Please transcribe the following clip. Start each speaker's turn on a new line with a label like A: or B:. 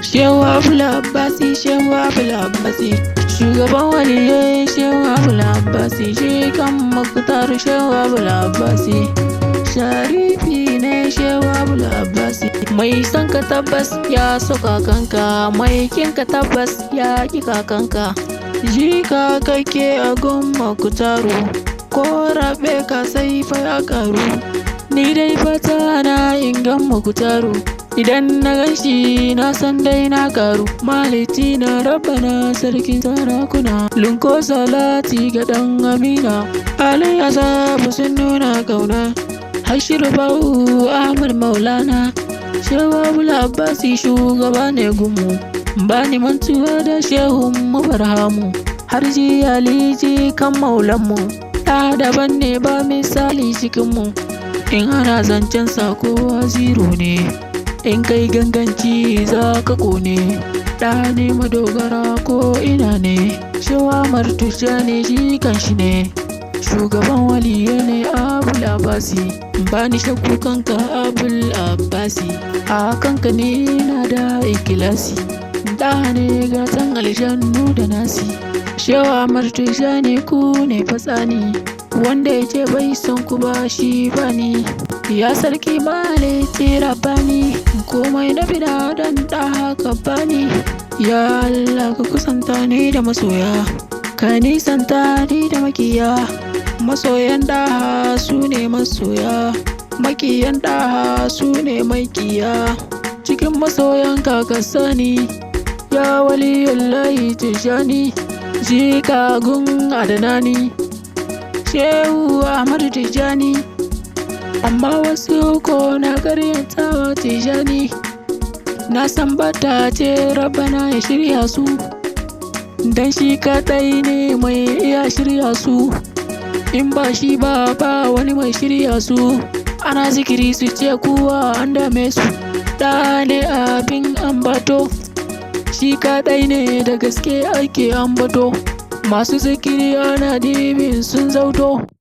A: Shehu Abul Abbasi, Shehu Abul Abbasi, shugaban waliyai Shehu Abul Abbasi, shi kan Muktar Shehu Abul Abbasi. Sharifi ne Shehu Abul Abbasi, mai son ka tabbas ya so kakanka, mai kin ka tabbas ya ki kakanka. Jika kake a gun Muktaru, ko rabe ka sai fa ya karu. Ni dai fata na in gan Muktaru, idan na gan shi na san dai na karu. Maliki na Rabbana, sarkin sarakuna, lunko salati ga dan Amina. Ali Asabu sun nuna kauna, Hashiru Bau Ahmad Maulana, Shehu Abul Abbasi shugaba ne gumu. Bani mantuwa da Shehun mu Barhamu, har ji Ali kan maulanmu. Ɗa daban ne, ba misali cikinmu. In ana zancen sa kowa zero ne, in kai ganganci za ka kone. Ɗa ne madogara ko ina ne, Shehu Ahmad ne shi kan shi ne. Shugaban waliye ne Abul Abbasi, bani shakku kanka Abul Abbasi, a kanka ne na da ikilasi. Da ne gatan aljannu da nasi, Shehu Ahmad ne ku ne fatsani, wanda ya ce bai son ku ba shi bani. Ya sarki malici rabani, komai na bida dan da haka bani. Ya Allah, ka kusanta ni da masoya, ka nisanta ni da makiya. Masoyan daha su ne masoya, makiyan daha su ne makiya. Cikin masoyan ka sani, ya waliyullahi Tijjani, jika gun Adanani, Shehu Ahmad Tijjani. Amma wasu ko na karyatawa Tijjani, na san bata ce, Rabana ya shirya su, dan shi kaɗai ne mai iya shirya su. In ba shi ba, ba wani mai shirya su. Ana zikiri su ce kuwa an dame su. Ɗa ne abin ambato, shi kaɗai ne da gaske ake ambato. Masu zikiri ana dibin sun zauto.